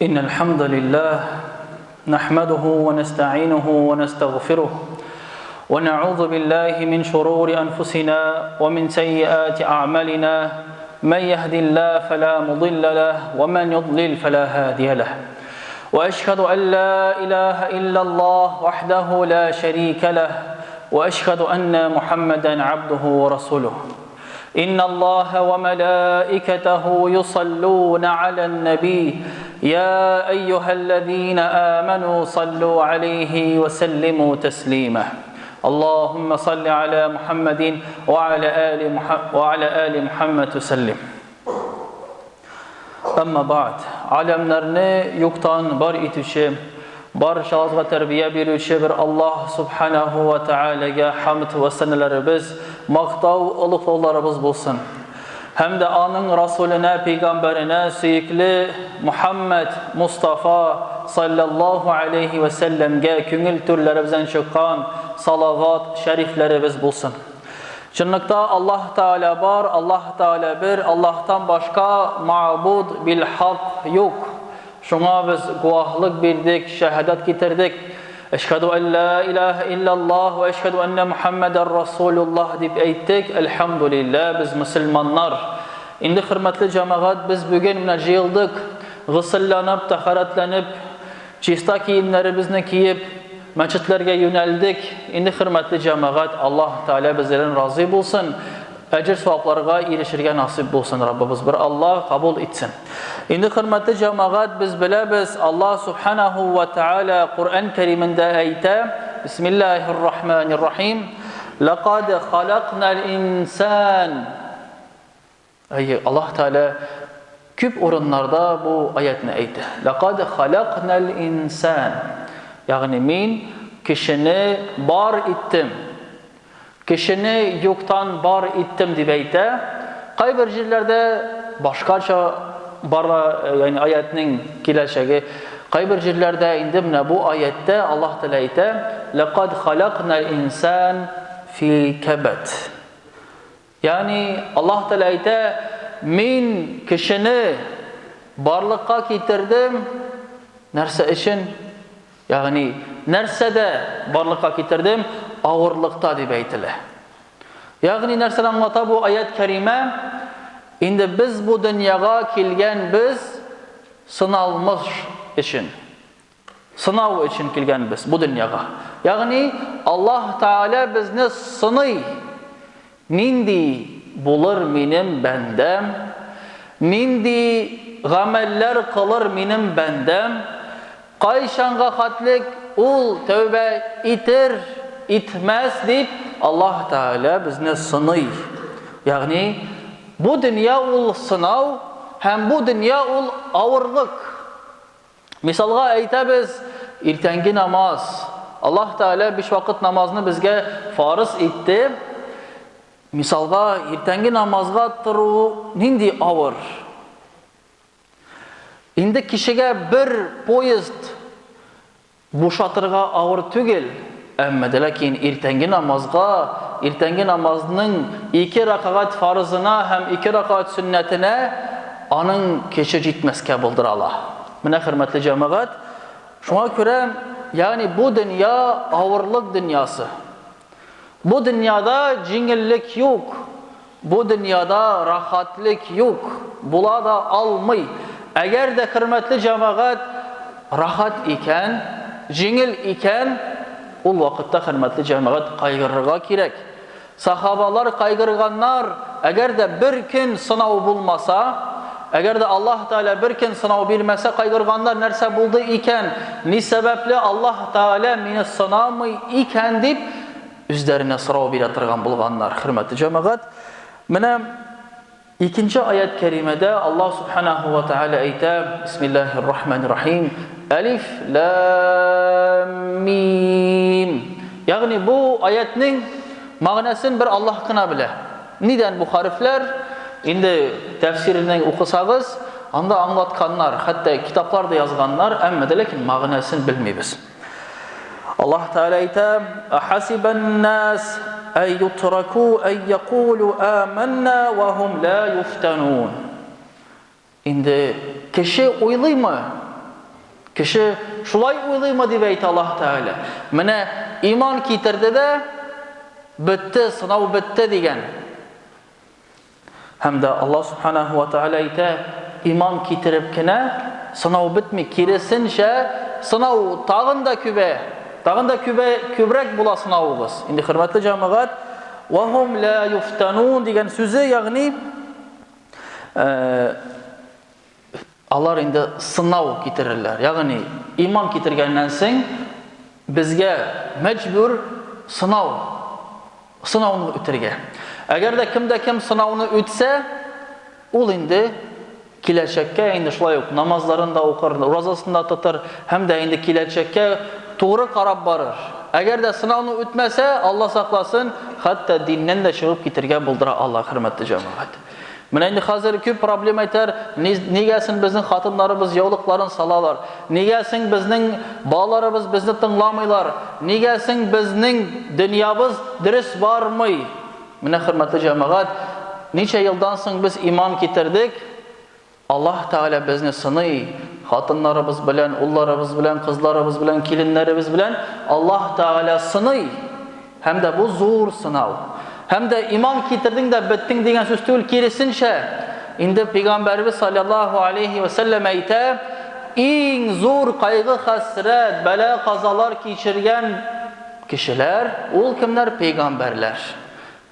إن الحمد لله نحمده ونستعينه ونستغفره ونعوذ بالله من شرور أنفسنا ومن سيئات أعمالنا من يهدي الله فلا مضل له ومن يضلل فلا هادي له وأشهد أن لا إله إلا الله وحده لا شريك له وأشهد أن محمدا عبده ورسوله إن الله وملائكته يصلون على النبي يا أيها الذين آمنوا صلوا عليه وسلموا تسليما اللهم صل على محمد وعلى آل محمد وعلى آل محمد وسلم Әмма бәгъд, галәмнәрне юктан бар итүче, барчагызга тәрбия бирүче бер Аллаһ Субханаһу ва Тәгаләгә хәмд вә сәнәләребез, мактау, олуглауларыбыз булсын. Һәм дә аның Расуленә, пәйгамбәренә, сөекле Мухәммәд Мустафа салләллаһу аләйһи вә сәлләмгә күңел түрләребездән чыккан салават шәрифләребез булсын. Чынлыкта Аллаһ Тәгалә бар, Аллаһ Тәгалә бер, Аллаһтан башка ма'буд бил хак юк. Шуңа без гуаһлык бирдек, шәһадәт китердек. Әшһәдү ән ла илаһә илляллаһ вә әшһәдү әннә Мухәммәдәр Расулуллаһ дип әйттек. Әлхәмдүлилләһ, без мөселманнар. Инде хөрмәтле җәмәгать, без бүген менә җыелдык, госелланып, тәһарәтләнеп, Чиста киемнәребезне киеп, мәчетләргә юнәлдек. Инде, хөрмәтле җәмәгать, Аллаһ Тәгалә бездән разый булсын, әҗер-савапларга ирешергә насыйп булсын, Раббыбыз бер Аллаһ кабул итсен. Инде, хөрмәтле җәмәгать, без беләбез, Аллаһ Субханаһу ва Тәгалә Коръән Кәримендә әйтә, Бисмиллаһир-рахманир-рахим, Лакад халакнал инсан. Әйе, Аллаһ Тәгалә күп урыннарда бу аятны әйтә. Лакад халакнал инсан. Ягъни мин кешене бар иттем. Кешене юктан бар иттем дип әйтә. Кайбер җирләрдә башкача бара, ягъни аятның киләчәге. Кайбер җирләрдә инде менә бу аятта Аллаһ Тәгалә әйтә: Лакад халакнал инсан фи кабат. Ягъни Аллаһ Тәгалә әйтә, Мин кешене барлыкка китердем нәрсә өчен? Ягъни нәрсәдә барлыкка китердем? Авырлыкта дип әйтелә. Ягъни нәрсәне аңлата бу аят кәримә? Инде без бу дөньяга килгән без сыналмыш өчен. Сынау өчен килгәнбез бу дөньяга. Ягъни Аллаһ Тәгалә безне сыный. Нинди булыр минем бәндәм? Нинди гамәлләр кылыр минем бәндәм? Кайчанга хәтлек ул тәүбә итер, итмәс дип Аллаһ Тәгалә безне сыный. Ягъни бу дөнья ул сынау һәм бу дөнья ул авырлык. Мисалга әйтәбез, иртәнге намаз. Аллаһ Тәгалә биш вакыт намазны безгә фарыз итте. Мисалга, иртәнге намазга тору нинди авыр. Инде кешегә бер поезд Бушатырга авыр түгел, әмма дә ләкин иртәнге намазга, иртәнге намазның ике рәкәгать фарызына һәм ике рәкәгать сөннәтенә аның көче җитмәскә булдыра ала. Менә, хөрмәтле җәмәгать, шуңа күрә, ягъни бу дөнья авырлык дөньясы. Бу дөньяда җиңеллек юк, бу дөньяда рәхәтлек юк, була да алмый. Әгәр дә, хөрмәтле җәмәгать, рәхәт икән, җиңел икән, ул вакытта, хөрмәтле җәмәгать, кайгырырга кирәк. Сахабалар кайгырганнар, әгәр дә бер көн сынау булмаса, әгәр дә Аллаһ Тәгалә бер көн сынау бирмәсә, кайгырганнар, нәрсә булды икән, ни сәбәпле Аллаһ Тәгалә мине сынамый икән дип, үзләренә сорау бирә торган булганнар. Хөрмәтле җәмәгать, менә икенче аят кәримәдә Аллаһ Субханаһу ва Тәгалә әйтә, Бисмиллаһир Рахманир Рахим, Әлиф Лам Мим. Ягъни бу аятның мәгънәсен бер Аллаһ кына белә. Нидән бу хәрефләр? Инде тәфсирен укысагыз, анда аңлатканнар, хәтта китаплар да язганнар, әмма дә ләкин мәгънәсен белмибез. Аллаһ Тәгалә әйтә, Ахасибан нас ай ютраку ай якулу аманна ва хум ла юфтанун. Инде кеше уйлыймы? Кеше шулай уйлыймы, дип әйтә Аллаһ Тәгалә. Менә иман китерде дә, бетте, сынау бетте дигән. Һәм дә Аллаһ Субханаһу ва Тәгалә әйтә, иман китереп кенә сынау бетми, киресенчә, сынау тагын да күбә, тагын да күбә, күбрәк була сынавыгыз. Инде хөрмәтле җәмәгать, ва хум ла юфтанун дигән сүзе, ягъни э, Алар инде сынау китерерләр. Ягъни, иман китергәннән соң безгә мәҗбүр сынау, сынауны үтергә. Әгәр дә кем дә кем сынауны үтсә, ул инде киләчәккә инде шулай ук намазларын да укыр, уразасын да тотыр һәм дә инде киләчәккә тугры карап барыр. Әгәр дә сынауны үтмәсә, Алла сакласын, хәтта диннән дә чыгып китергә булдыра ала, хөрмәтле җәмәгать. Менә инде хәзер күп проблема әйтәр, нигә соң безнең хатыннарыбыз яулыкларын салалар? Нигә соң безнең балаларыбыз безне тыңламыйлар? Нигә соң безнең дөньябыз дөрес бармый? Менә хөрмәтле җәмәгать, ничә елдан соң без иман китердек, Аллаһ Тәгалә безне сыный, хатыннарыбыз белән, улларыбыз белән, кызларыбыз белән, киленнәребез белән Аллаһ Тәгалә сыный. Һәм дә бу зур сынау. Һәм дә иман китердең дә беттең дигән сүз түгел, киресенчә. Инде пәйгамбәребез саллаллаһу алейхи ва сәлләм әйтә, иң зур кайгы-хәсрәт, бәла-казалар кичергән кешеләр, ул кемнәр? Пәйгамбәрләр.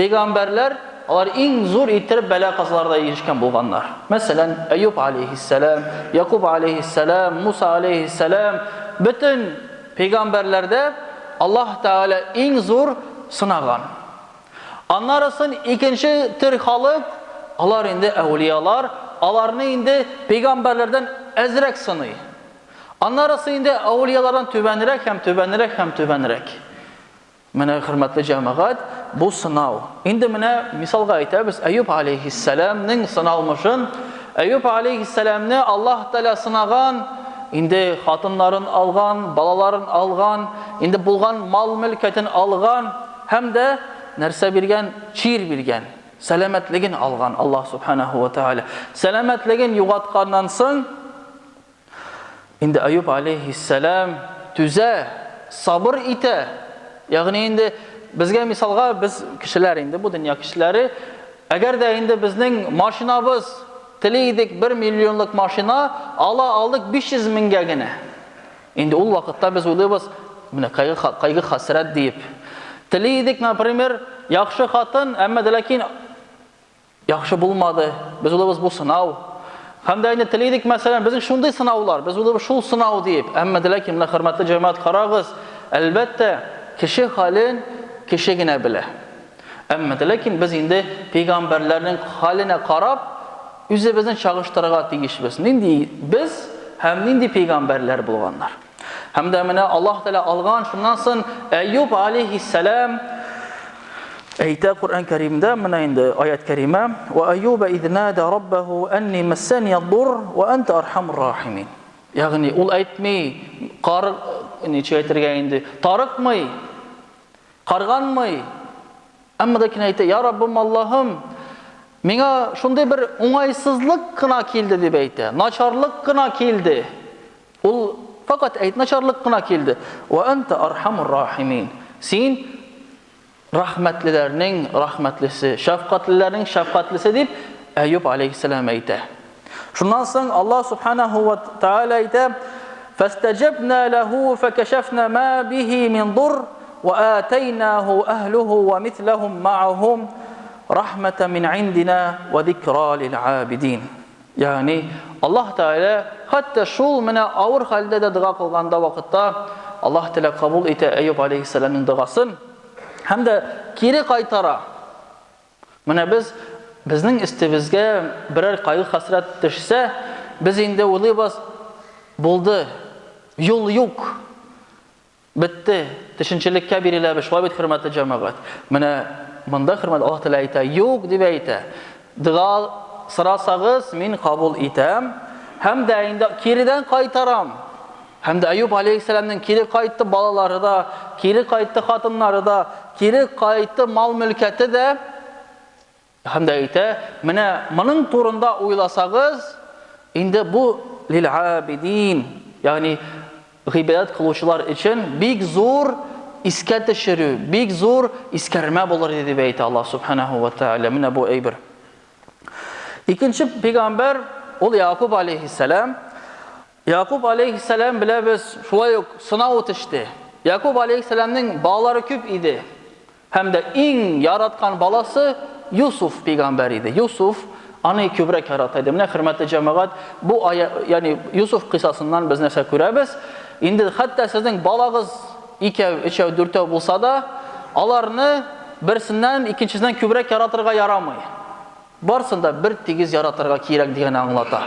Пәйгамбәрләр, алар иң зур иттереп бәла-казаларда ирешкән булганнар. Мәсәлән, Әюб алейхиссәлам, Якуб алейхиссәлам, Муса алейхиссәлам, бөтен Пәйгамбәрләрдә Аллаһ Тәгалә иң зур сынаган. Аннарысын икенче төр халык, алар инде әүлиялар, аларны инде пәйгамбәрләрдән әзрәк сыный. Аннарысы инде әүлиялардан түбәнрәк һәм түбәнрәк һәм түбәнрәк. Менә, хөрмәтле җәмәгать, бу сынау. Инде менә мисалга әйтәбез, Әюб алейһиссәламнең сыналмышын. Әюб алейһиссәламне Аллаһ Тәгалә сынаган, инде хатыннарын алган, балаларын алган, инде булган мал-мөлкәтен алган һәм дә нәрсә биргән? Чир биргән. Сәламәтлеген алган Аллаһ Субханаһу ва Тәгалә. Сәламәтлеген югалтканнан соң Инде Аюб алейһиссәлам түзә, сабыр итә. Ягъни инде безгә мисалга без кешеләр инде бу дөнья кешеләре, әгәр дә инде безнең машинабыз тели идек 1 миллионлык машина, ала алдык 500 меңгә генә. Инде ул вакытта без уйлыйбыз, менә кайгы кайгы хәсрәт диеп. Тели идек, например, яхшы хатын, әмма дә ләкин Яхшы булмады. Без уйлыйбыз, бу сынау. Һәм дә инде тели идек, мәсәлән, безнең шундый сынаулар, без уйлыйбыз, шул сынау диеп. Әмма дә ләкин менә хөрмәтле җәмәгать, карагыз, әлбәттә, кеше хәлен кеше генә белә. Әмма дә ләкин без инде пәйгамбәрләрнең хәленә карап, үзебезне чагыштырырга тиешбез. Нинди без һәм нинди пәйгамбәрләр булганнар. Һәм дә менә Аллаһ Тәгалә алган, шуннан соң Әюб алейһиссәлам әйтә Коръән Кәримдә, менә инде аят кәримә, "Ва Әюба из нада раббаху анни массани ад-дур ва анта архамур рахимин." Ягъни ул әйтми, кар ничек әйтергә инде, тарыкмый, карганмый. Әмма ләкин әйтә, "Я Раббым Аллаһым, миңа шундый бер уңайсызлык кына килде" дип әйтә. Начарлык кына килде. Ул фәкать әйт, начарлык кына килде. Ва анта архамур рахимин. Син рәхмәтлеләрнең рәхмәтлесе, шәфкатьлеләрнең шәфкатьлесе дип Әюб алейхиссәлам әйтә. Шуннан соң Аллаһ субханаху ва тааля әйтә: "Фастаҗабна лаху факашафна ма бихи мин дур ва атайнаху ахлуху ва мислахум маахум рахматан мин индина ва зикра лил абидин." Ягъни, Аллаһ Тәгалә хәтта шул менә авыр хәлдә дә дога кылганда вакытта Аллаһ Тәгалә кабул итә Әюб алейһиссәламнең догасын һәм дә кире кайтара. Менә без безнең өстебезгә берәр кайгы-хәсрәт төшсә, без инде уйлыйбыз, булды, юл юк. Бетте, төшенчелеккә биреләбез, шулай бит, хөрмәтле җәмәгать. Менә монда хөрмәт Аллаһ Тәгалә әйтә, юк дип әйтә. Дога сорасагыз, мин кабул итәм һәм дә инде киредән кайтарам. Һәм дә Аюб алейһиссәламнең кире кайтты балалары да, кире кайтты хатыннары да, кире кайтты мал-мөлкәте дә. Һәм дә әйтә, менә моның турында уйласагыз, инде бу лил абидин. ягъни гыйбадәт кылучылар өчен бик зур искә төшерү, бик зур искәрмә булыр иде, дип әйтә Аллаһ Субханаһу ва Тааля. Менә бу әйбер. Икенче пәйгамбәр ул Якуб алейхиссалам. Якуб алейхиссалам беләбез, шулай ук сынау үтеште. Якуб алейхиссаламның балалары күп иде. Һәм дә иң яраткан баласы Юсуф пәйгамбәр иде. Юсуф аны күбрәк ярата иде. Менә хөрмәтле җәмәгать, бу ая, ягъни Юсуф кыйссасыннан без нәрсә күрәбез? Инде хәтта сезнең балагыз икәү, өчәү, дүртәү булса да, аларны берсеннән икенчесеннән күбрәк яратырга ярамый. Барсын да бер тигез яратырга кирәк дигәнне аңлата.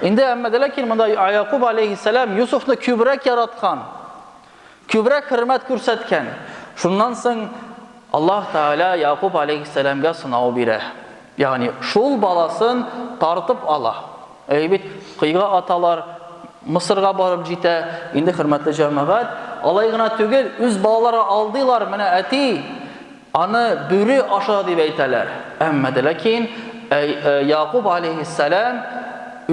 Инде әмма дә ләкин монда Якуб алейхиссәлам Юсуфны күбрәк яраткан. Күбрәк хөрмәт күрсәткән. Шуннан соң Аллаһ Тәгалә Якуб алейһиссәламгә сынау бирә. Ягъни шул баласын тартып ала. Әй бит, кыйга аталар, Мысырга барып җитә. Инде хөрмәтле җәмәгать, алай гына түгел, үз балалары алдыйлар, менә әти, аны бүре ашады дип әйтәләр. Әмма дә ләкин Якуб алейһиссәлам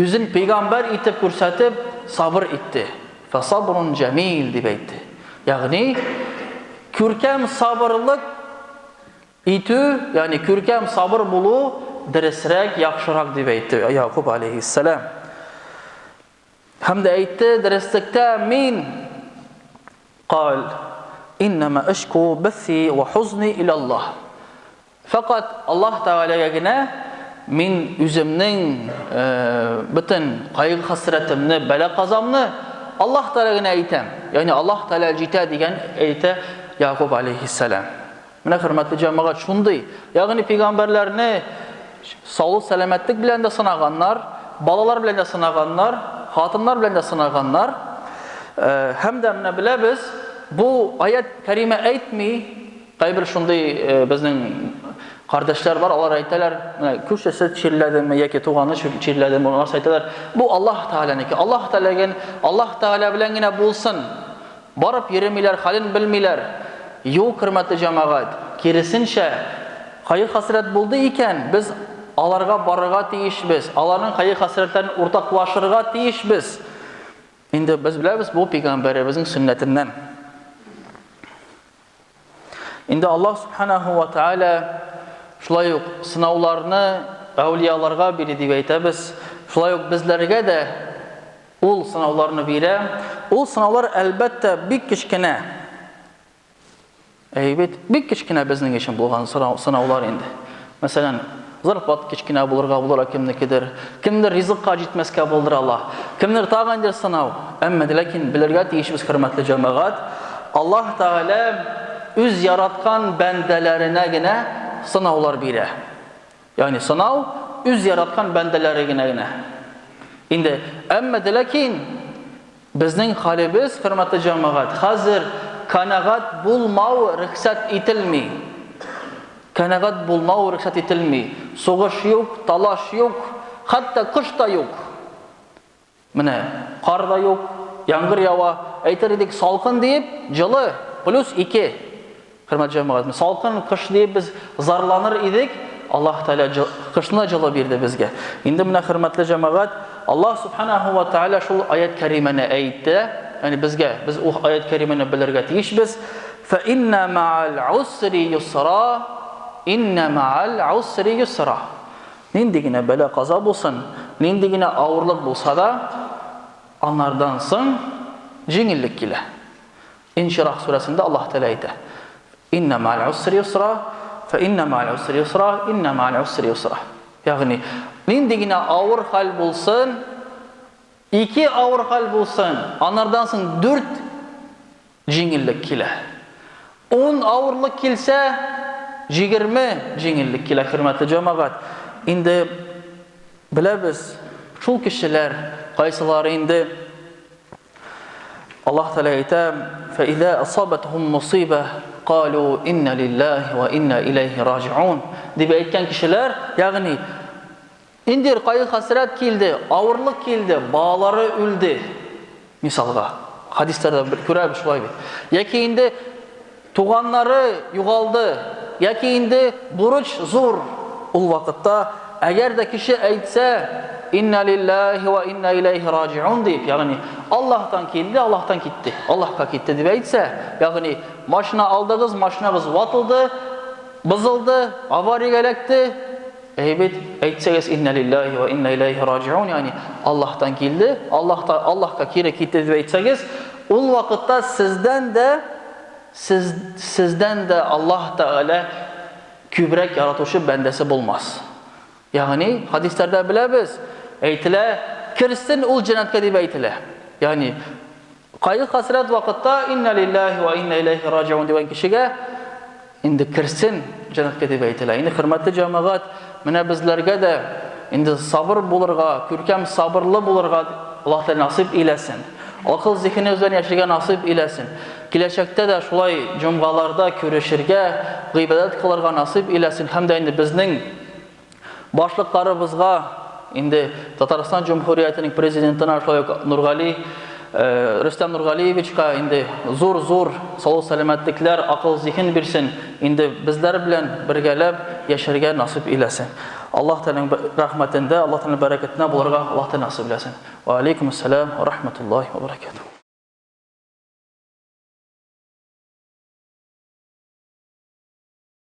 үзен пәйгамбәр итеп күрсәтеп, сабыр итте. Фәсабрун җәмил дип әйтте. Ягъни күркәм сабырлык итү, ягъни күркәм сабыр булу дөресрәк, яхшырак дип әйтте Якуб алейһиссәлам. Һәм дә әйтте, дөреслектә мин кал иннама ашку бәси ва хузни иля Аллаһ. Фәкать Аллаһ Тәгаләгә генә мин үземнең бөтен кайгы-хәсрәтемне, бәла-казамны Аллаһ Тәгаләгә генә әйтәм. Ягъни Аллаһ Тәгалә җитә дигән әйтә Ягъкуб алейһиссәлам. Менә хөрмәтле җәмәгать шундый. Ягъни пәйгамбәрләрне саулык сәламәтлек белән дә сынаганнар, балалар белән дә сынаганнар, хатыннар белән дә сынаганнар. Һәм дә менә беләбез, бу аят кәримә әйтми, Кайбер шундый безнең кардәшләр бар, алар әйтәләр, менә күршесе чирләдеме яки туганы чирләдеме, алар әйтәләр, бу Аллаһ Тәгаләнеке. Аллаһ Тәгаләген, Аллаһ Тәгалә белән генә булсын. Барып йөремиләр, хәлен белмиләр. Юк, хөрмәтле җәмәгать, киресенчә, кайгы-хәсрәт булды икән, без аларга барырга тиешбез, аларның кайгы-хәсрәтләрен уртаклашырга тиешбез. Инде без беләбез, бу пәйгамбәребезнең сөннәтеннән. Инде Аллаһ Субханаху ва Тааля шулай ук сынауларны әүлияларга бирде дип әйтәбез. Шулай ук безләргә дә ул сынауларны бирә. Ул сынаулар әлбәттә бик кечкенә. Әй бит, бик кечкенә безнең өчен булган сынаулар инде. Мәсәлән, зарплата кечкенә булырга булыр кемнекедер, кемдер ризыкка җитмәскә булдыра ала, кемдер тагын ниндидер сынау. Әмма дә ләкин белергә тиешбез, хөрмәтле җәмәгать, Аллаһ Тәгалә үз яраткан бәндәләренә генә сынаулар бирә. Ягъни сынау үз яраткан бәндәләре генә генә. Инде, әмма дә ләкин Безнең хәлебез, хөрмәтле җәмәгать, хәзер канәгать булмау рөхсәт ителми. Канәгать булмау рөхсәт ителми. Сугыш юк, талаш юк, хәтта кыш та юк. Менә кар да юк, яңгыр ява. Әйтер идек, салкын диеп, җылы, плюс ике. Хөрмәтле җәмәгать, салкын кыш диеп без зарланыр идек, Аллаһ Тәгалә кышны җылы бирде безгә. Инде менә хөрмәтле җәмәгать, Аллаһ Субханаһу ва Тәгалә шул аят кәримәне әйтте, ягъни безгә, без ул аят кәримәне белергә тиешбез. Фа инна ма'ал усри юсра, инна ма'ал усри юсра. Нинди генә бәла-каза булсын, нинди генә авырлык булса да, анардан соң җиңеллек килә. Инширах сүрәсендә Аллаһ Тәгалә әйтә: Инна ма'ал усри юсра, фа инна ма'ал усри юсра, инна ма'ал усри юсра. Ягъни, нинди генә авыр хәл булсын, ике авыр хәл булсын, анардан соң дүрт җиңеллек килә. Ун авырлык килсә, 20 җиңеллек килә, хөрмәтле җәмәгать. Инде беләбез, шул кешеләр, кайсылары инде Аллаһ Тәгалә әйтә: "Фәиза асабатһум мусиба калу инна лиллаһи ва инна иләйһи раҗиун" дип әйткән кешеләр, ягъни инде кайгы-хәсрәт килде, авырлык килде, балалары үлде. Мисалга, хадисләрдә бер күрәбез шулай бит. Яки инде туганнары югалды, яки инде бурыч зур. Ул вакытта әгәр дә кеше әйтсә, Инна лиллаһи ва инна иләйһи раҗиун дип, ягъни Аллаһтан килде, Аллаһтан китте, Аллаһка китте дип әйтсә, ягъни машина алдыгыз, машинагыз ватылды, бозылды, авариягә эләкте, әй бит, әйтсәгез инна лиллаһи ва инна иләйһи раҗиун, ягъни Аллаһтан килде, Аллаһта Аллаһка кире китте дип әйтсәгез, ул вакытта сездән дә сез сездән дә Аллаһ Тәгалә күбрәк яратучы бәндәсе булмас. Ягъни, хәдисләрдә беләбез, әйтелә, керсен ул җәннәткә дип әйтелә. Ягъни, кайгы-хәсрәт вакытта инна лиллаһи ва инна иләйһи раҗиун дигән кешегә инде керсен җәннәткә дип әйтелә. Инде хөрмәтле җәмәгать, менә безләргә дә инде сабыр булырга, күркәм сабырлы булырга Аллаһ Тәгалә насыйп иләсен. Акыл зиһенебез белән яшәргә насыйп иләсен. Киләчәктә дә шулай җомгаларда күрешергә, гыйбадәт кылырга насыйп иләсен һәм дә инде безнең Башлыкларыбызга, инде Татарстан Җөмһүриятенең президентына, шулай ук Нургали, Рөстәм Нургалиевичка инде зур-зур саулык-сәламәтлекләр, акыл-зиһен бирсен, инде безләр белән бергәләп яшәргә насыйп иләсен. Аллаһ Тәгаләнең рәхмәтендә, Аллаһ Тәгаләнең бәрәкәтендә булырга Аллаһ Тәгалә насыйп иләсен. Вә алейкумуссәлам вә рахматуллаһи вә бәрәкәтүһ.